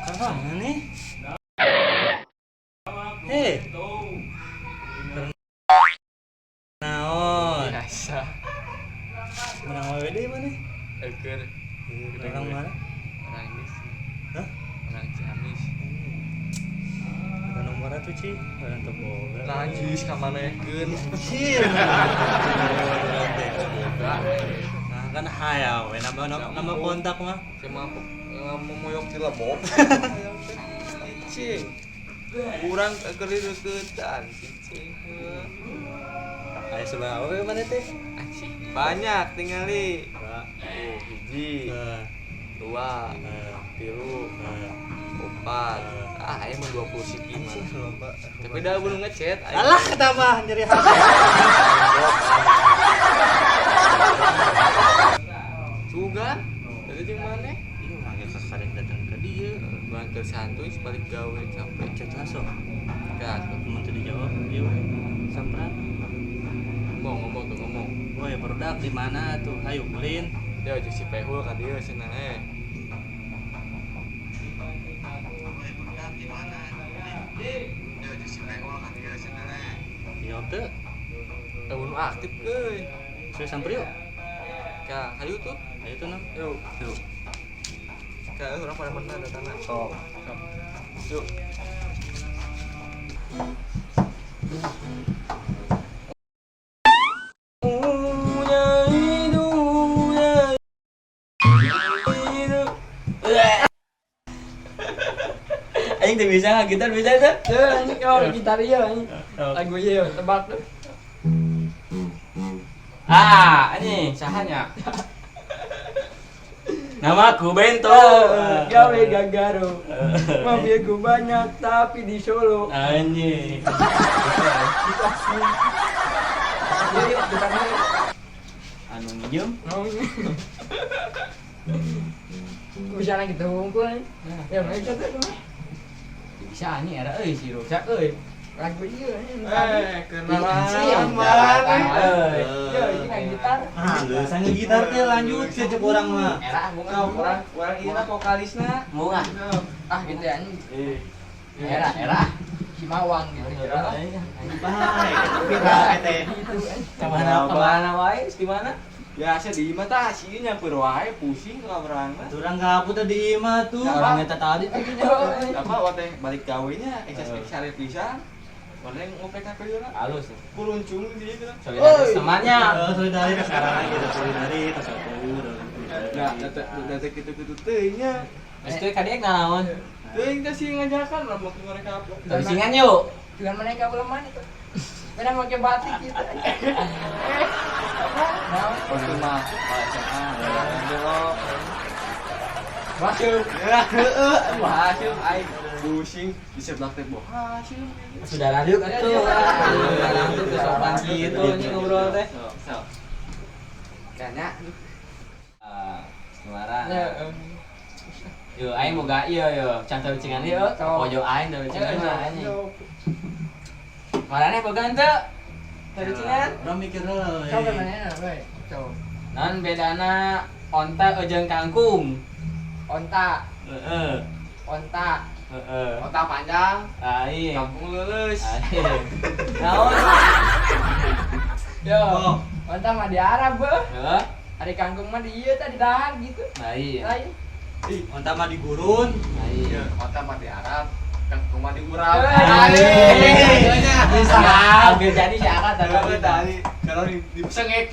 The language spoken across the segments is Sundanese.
Kapan nih? Hei. Naon? Biasa. Menang awewe deui mana? Eker. Orang mana? Orang geus. Hah? Orang Ciamis. Ada nomor atuh, Ci. Orang teu boga. Najis ka manehkeun. Anjir. Nah, kan hayang we nama nama kontak mah. Saya mah momoyok di lebok. Cicing. Kurang keur deuketan cicing. Aya seberapa we mana teh? Anjing. Banyak tingali. Dua, Oh, hiji, dua, tilu, opat. Ah, aya mah 20 siki mah. Anjing lomba. Tapi dah belum ngechat. Aing. Alah ketambah nyeri hati. Sugan. Jadi jeung maneh? Iya, urang ge kakarek datang ke dieu. Urang keur santuy balik gawe capek. Chat lah sok. Gas, Mun teu dijawab, ieu we. Samperan. ngomong ngomong tuh ngomong. Woi, produk di mana tuh? Hayu ulin. Ya jeung si Pehul ka dieu cenah eh. Jawab teu. Eh, nu aktif euy. Sudah samper yuk. Ka, hayu tuh. Ayo tuh, Nam. Yuk. Yuk. Ka urang pada mana datangna. Sok. Sok. Yuk. Aing teu bisa nggak gitar bisa tuh. Tuh, anjing oh gitar ieu anjing. Lagu ieu tebak tuh. Ah, ini sahanya. Namaku Bento. Gawe gagaro. Mobilku banyak tapi di Solo. Anjing. Iya, iya, gitarnya. Anu minjem. Oh, ini. Bisa lagi gitu hungkul anjing. Ya, mana bisa tuh. Bisa anjing era euy si rusak euy. Lagu ieu anjing. Tadi. Eh, kenalan Anjing, maneh. Euy. Yo, ini kan gitar. Ah, geus anu gitar teh lanjut sih cek urang mah. Era bunga Urang urang ieu na vokalisna. Bunga. Ah, gitu ya anjing. Eh. Era era. Si Mawang gitu. Baik, tapi lah teh. Gitu anjing. Kemana kemana wae di mana? Biasa di imah tah sieun nyamper wae pusing ka urang mah. Urang gabut tadi imah tuh. Orang eta tadi tuh. Apa waktu balik gawenya ekses sare pisan. Mana yang ngoprek HP heula. Halus. Kuruncung di dieu teh. Solidaritas temannya. Solidaritas sekarang gitu solidaritas satu. Nah, data kitu-kitu teuing nya. Terus teh kadiek naon? Teuing teh sih ngajakan lah mau mereka apa. Tabisingan yuk. Dengan mereka belum mana tuh. Mana pakai batik gitu. Eh, apa? Naon? Waktu masuk ke SMA, belok. Masuk. Ya, heeh, hasil aing pusing di sebelah teh boh hasil. Sudah lanjut atuh. Lanjut ke sopan gitu anjing ngobrol teh. Sok, sok. Kayaknya Suara. Ya, Yo aing boga ieu yo, can tarucingan ieu. Pojo aing tarucingan mah anjing. Marane boga henteu? Tarucingan? Urang mikir heula. Coba mana we? Coba. Non bedana onta jeung kangkung. Onta, Heeh. onta. Heeh. otak panjang, Lain. kampung lulus. Lain. Naon? Yo. Onta mah di Arab, beuh. Heeh. Ari kangkung mah di ieu tadi dahar gitu. Lain. Lain. Onta mah di gurun. Lain. Otak mah di Arab, kangkung mah di Urab. Eh, Bisa. Ambil jadi si Arab Tadi tadi. tadi kalau di di pesengek.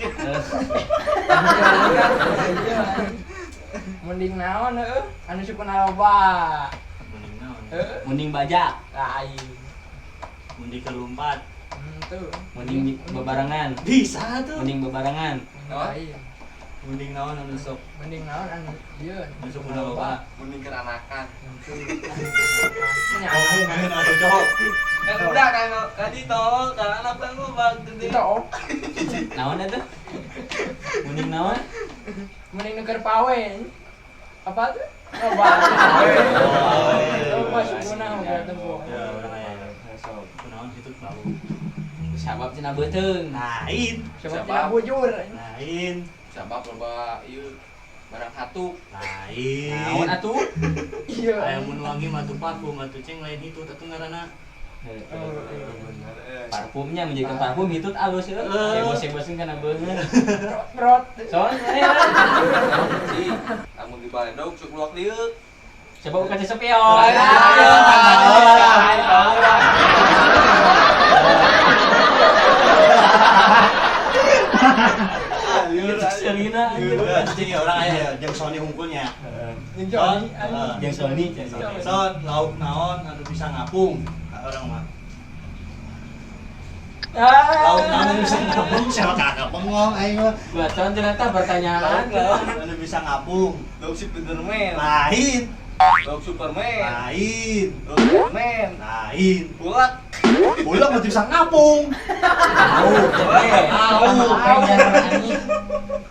Mending naon heuh? Anu sukuna loba. Mending naon? Heuh. Mending bajak, Lain. Mending kelumpat. Tuh. mending bebarengan, Bisa tuh. mending bebarengan. Lain. Mending naon anu sok Mending naon anu ieu. anu sukuna loba. Mending keranakan. Nya. Ngomongin atuh cowok. Kan udah kan tadi tol, kan anak lu bang gede. Itu Naon eta? Mending naon? mending nuker pawe. Apa tuh? Loba. Loba sukuna udah tempo. Ya, urang aya. Sok naon situ bau. Sabab cenah beuteung. Lain. Sebab tidak bujur. Lain. Sabab loba ieu Barang hatuk. Lain. Naon atuh? Iya. Aya mun wangi mah tuh parfum atuh ceng lain hitut atuh ngaranna. Parfumnya menjadikan parfum hitut alus ya. Bos-bosin kana beungeut. Brot. Soalnya Si, lamun di baledog sok luak liuk. coba buka spion. Serina Cing ya orang aya jeung Sony hungkulnya. Jeung Sony. Jeung Sony. Son lauk naon anu bisa ngapung orang mah. Lauk naon anu bisa ngapung siapa kakak bengong aing mah. Bacaan ternyata pertanyaan. Lauk anu bisa ngapung. Lauk Spiderman. Lain. Lauk Superman. Lain. Lauk Batman. Lain. Bulak. Bulak mah bisa ngapung.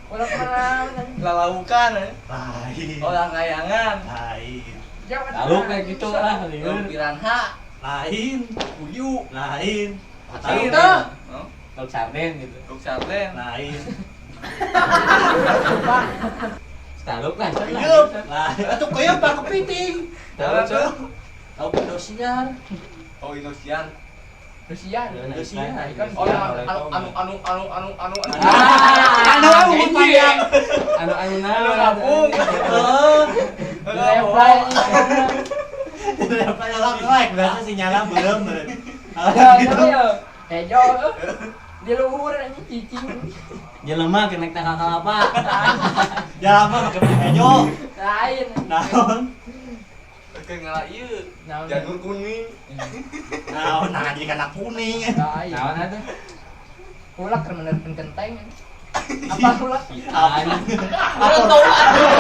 Ulak mana? Lalaukan. Lain. Olah kayangan. Lain. Lalu kayak gitu lah. Lauk piranha. Lain. Puyuh. Lain. Lain. Lauk sarden gitu. Lauk sarden. Lain. Taluk lah. Kuyup. Lain. Atuh kuyup mah kepiting. Taluk. Lauk Indosiar. Oh Indosiar. Indosiar. Indosiar. Oh anu anu anu anu anu anu. Anu anu panjang. Anu anu Anu ngapung. Level. Level like biasa sinyalnya belum. Gitu. Hejo. Di luhur anjing cicing. Jelema kena tak kelapa. Jelema make baju hejo. Lain. Naon? Keur ngala ieu. Janur kuning. Naon nah jadi kana kuning. Naon atuh? Ulak keur menerkeun kenteng. Apa ulak? Apa? Apa tahu atuh.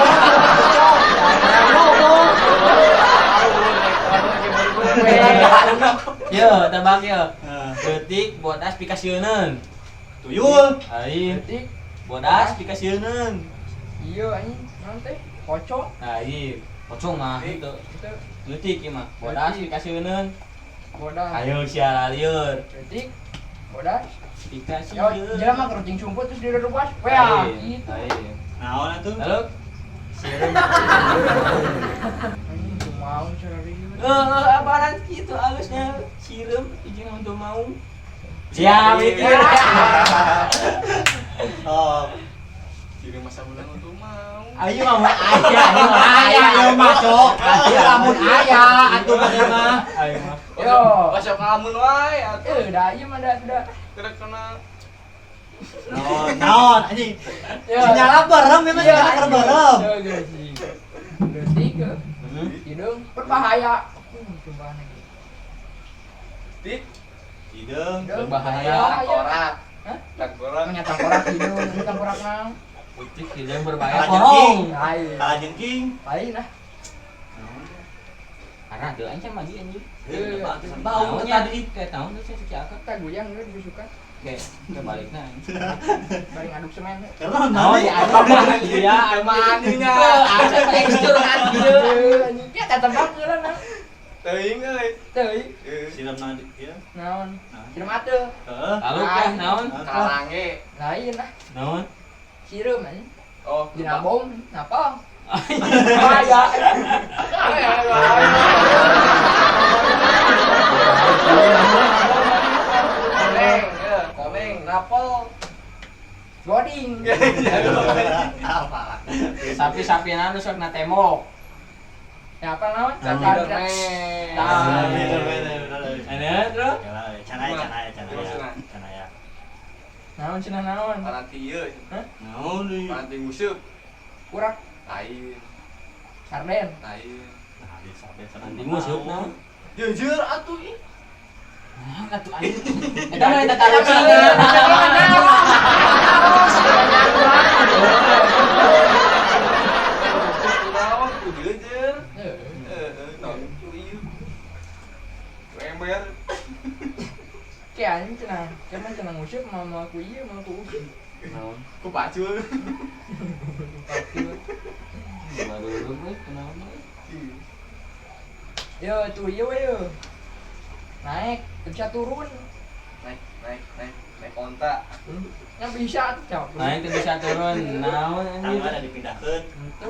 Yo, tebak yo. Leutik bodas pikasieuneun. Tuyul. Lain. Leutik bodas pikasieuneun. Iya anjing, naon teh? Pocong. Lain. Pocong mah itu. Leutik ieu mah. Bodas pikasieuneun. Bodas. Ayo sia lieur. Leutik bodas pikasieuneun. Yo, jelema keur rucing sumput terus direrupas. Wah, gitu. Naon atuh? Lalu sireum. Anjing teu mau cara lieur. Apaan gitu alusnya sireum izin untuk mau. Siap itu. Oh. Sireum masa bulan untuk mau. Ayo mah aya, aya, ayo mah cok. Lamun aya atuh mah. Ayo mah. Yo, masuk ngalamun wae atuh. Udah ieu mah dah. Kena kena. Naon, naon anjing. Sinyal bareng memang sinyal keur bareng. Leutik. Hidung berbahaya. Coba lagi. Tik. Hidung berbahaya. Tangkorak. Hah? Tangkorak. Punya tangkorak hidung, ini tangkorak naon? Putih hidung berbahaya. Korong. Lain. Kalajengking. Lain ah. Karena ada aja mandi anjing. Bau tadi kayak tahun tuh saya suci akak. Tak goyang lu disuka. Kayak kebaliknya. Bari ngaduk semen. Karena mandi. Iya, mandinya. Asa tekstur anjing. Ya tebak heula nah. Teuing euy. Teuing. Siram naon ieu? Naon? Siram atuh. Heeh. Lalu kah naon? Kalange. Lain lah. Naon? Sireum anjing. Oh, dina bom napa? Bahaya. Komeng, komeng, napel. Goding. Apa? Sapi-sapian anu sok na tembok. Ya apa naon? Spiderman. Ane terus? Canaya, canaya, canaya. Naon cenah naon? Paranti ieu. Hah? Naon deui? Paranti nguseup. Kurak. Lain. Sarden. Lain. Nah, di sarden Paranti nguseup naon? Jujur atuh ih. Nah, atuh anjing. Eta mah eta tarucingan. Naon ku jujur. Heeh, naon ku ieu. Ember. Kayak anjing cenah. Kayak mah cenah nguseup mau mau ku ieu mau ku useup. Naon? Ku pacul. Pacul. Baru we kunaon we. Yo tuh ieu we yo. Naik, bisa turun. Naik, naik, naik, naik. Naik onta. Yang bisa tuh cok. Aing teu bisa turun. Naon anjir. Tangga dipindahkeun. Itu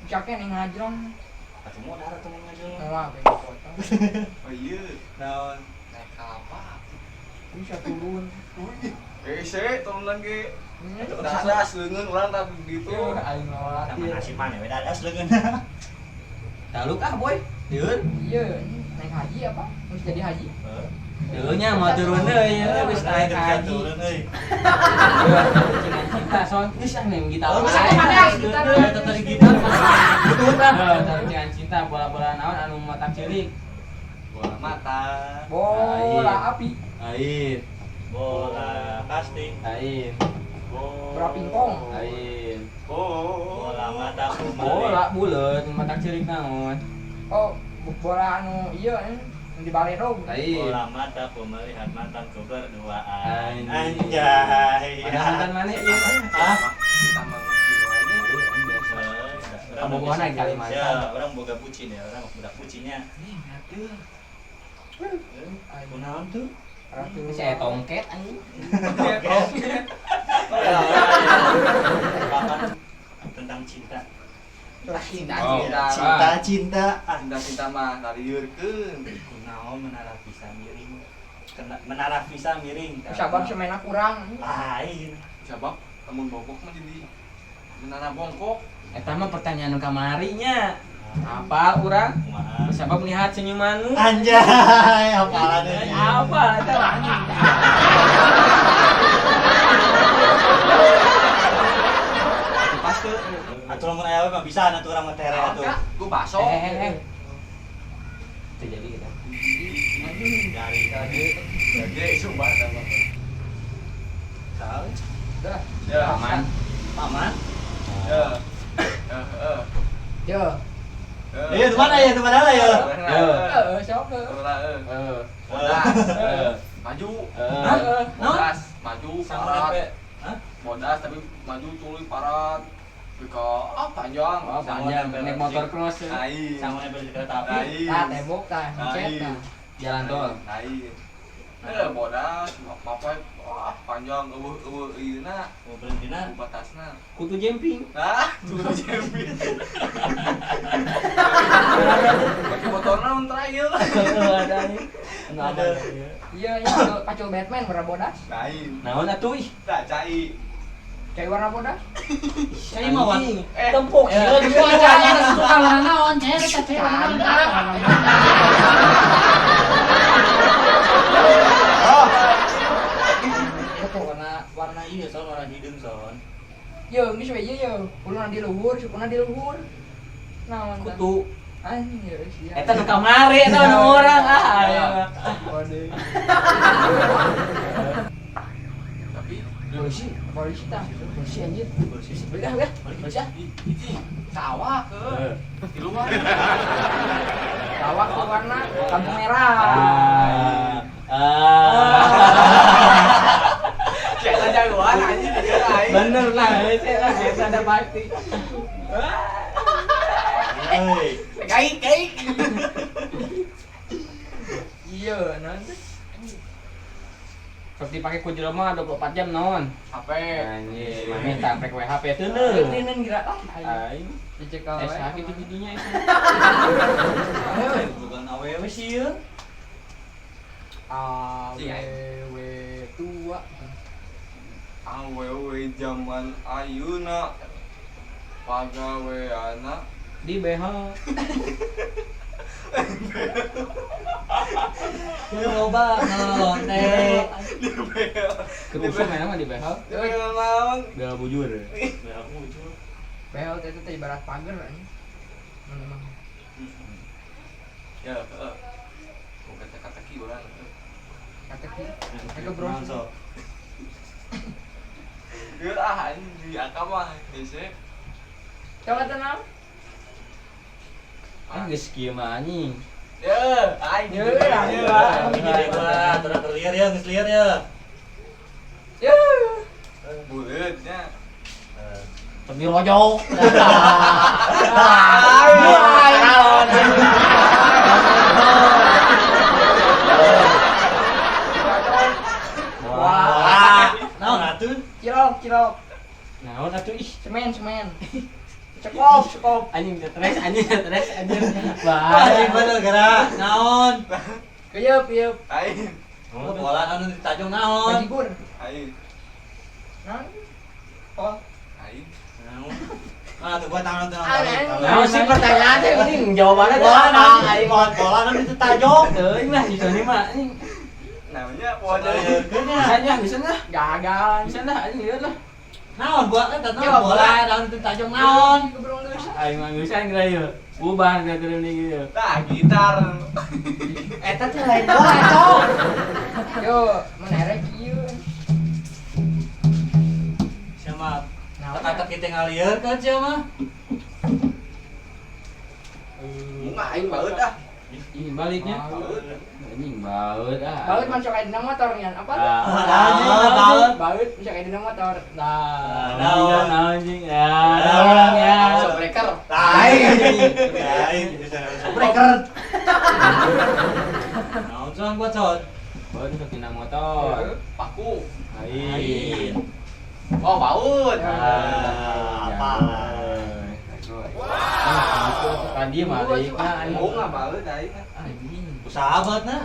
bisa keneh ngajrong. Atuh modar atuh mun ngajrong. Moal be potong. Oh iya. Naon? Naik apa? Bisa turun. Eh, turunan ge. Dadas leungeun urang tah gitu. Aing Sama nasi mana we dadas leungeun. Taluk ah boy. Deun. Iya, naik haji apa? Harus jadi haji. Deunnya mau turun deui ya geus naik haji. Turun euy. Cinta son geus ah nem gitar. Oh, gitar. Eta tadi gitar. Betul cinta bola-bola naon anu matak ceurik. Bola mata. Bola api. Lain. Bola plastik. Lain. Bola pingpong. Lain. Bola mata. Bola buleut matak ceurik naon. Oh, bola anu iya di balerog. Lain. Bola mataku melihat mantanku berduaan. Anjay. Anjay. Ada mantan mana ieu? Hah? Kamu boga naik Kalimantan. Ya, orang boga bucin ya, orang budak bucinnya. Nih, atuh. Kunaon tuh? Bisa aya tongket anjing. Tongket. Tentang cinta. Cinta, cinta, cinta, cinta, cinta mah nariurkeun. Kunaon menara visa miring. Menara visa miring. Sabab semena kurang. Lain. Sabab lamun bongkok mah jadi menara bongkok. Eta mah pertanyaan nu kamari nya. Apa urang? Sabab melihat senyumanmu. Anjay, apalan euy. Apa eta anjing. Pasti. Atuh lamun aya we mah bisa atuh urang mah tere atuh. Gua baso. Teu jadi kita. Dari Jadi sumpah tambah. Salah. Dah. Ya, Paman. Paman. Ya. Heeh. Ya. Iya, di mana ya? Di mana lah ya? Heeh, siapa? Heeh. Bodas. Maju. Heeh. Bodas, maju parat. Hah? Bodas tapi maju tuluy parat. Bika ah panjang. Oh, panjang naik motor cross. Lain. Sama nempel di kereta api. Tah tembok tah, mencet tah. Jalan tol. Lain. Bodas, apa wah panjang eueuh-eueuh ieu na. Oh, berhentina. Batasna. Kutu jumping. Ah, kutu jumping. Pakai motorna mun trail. Ada nih. Ada. Iya, iya pacul Batman warna bodas. Lain. Naon atuh ih? Tah cai. Cai warna bodas. Cai mah wan. Tempok ieu cai suka warna naon? Cai eta cai warna naon? Itu warna warna iya son, warna hidung son. Yo, geus we ieu yo. Uluna di luhur, sukuna di luhur. Naon? Kutu. Anjing ya sia. Eta nu kamari eta nu urang ah. Waduh. Tapi polisi, polisi tah. Polisi anjir. Polisi. Udah, udah. Polisi ah. Hiji sawah ke di luar. Sawah ke warna lampu merah. Cek jagoan anjing dia aing. Bener lah, saya ada pasti. Hei. Kaik kaik. Iya, nanti. Sok dipake ku jelema 24 jam naon? HP. Anjir, maneh tampek we HP teuneun. Teuneun geura ah. Aing dicekal we. Saha kitu didinya itu. Bukan awewe sih ieu. Awewe tua. Awewe zaman ayeuna pagaweana di BH. Ya loba ngelonte. Di BH. Kerusuk mana mah di BH? Di BH naon? BH bujur. BH bujur. BH itu teh ibarat pagar anjing. Memang. Ya, heeh. Bukan teka-teki urang. Teka-teki. Teka bro. Geus ah anjing di akam mah hese. Coba tenang. Ah geus kieu mah anjing. Ya, aing. Ya, ya. Wah, terus terliar ya, geus liar ya. Ya. Buleut nya. Tapi rojok. Wah. Semen, semen. Cekop, cekop. Anjing stres, anjing stres, anjing. Anjing Bahaya. bener gerak. Naon? Keyeup, keyeup. Aing. Oh, bola anu ditajong naon? Bajigur. Aing. Naon? Oh, Aing. Naon? Ah, tuh gua tangan tuh. Nah, sih pertanyaan teh ini jawabannya teh Bola apa naon? aing? Bola bola anu ditajong. Teuing lah si Sony mah anjing. Namanya poho. Bisa nya, bisa lah. gagal. Bisa lah anjing lieur lah. Naon gua kan Ya, naon bola naon ditajong naon? Goblok geus. Aing mah geus aing geura ieu. Ubah geura teu ini ieu. Tah gitar. Eta teh lain bola cok. Yo, menerek ieu. Siapa? Naon? Teka-teki teh ngalieurkeun sia mah. Bunga aing baeut ah. Ih, baliknya. Anjing baut ah. Baut masuk aya dina motor nyan. Apa? Ah, Anjing, baut. Baut masuk aya dina motor. Nah, Naon? naon anjing. Ya, naon ya. Breaker. Lain. Lain bisa breaker. Naon son gua son? Baut masuk dina motor. Paku. Lain. Oh, baut. Ah, apa? Ah, tadi mah deui mah anjing. Bunga baeut aing. Anjing. Usaha banget na.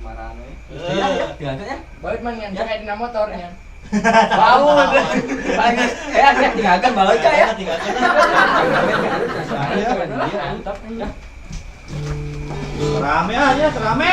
Marane. Ya, tinggalkan ya. Baut mah nyan sok aya dina motor nyan. Baut. Bagus. Eh, ya tinggalkan baut ka ya. Tinggalkan. Mantap. Rame aja, rame.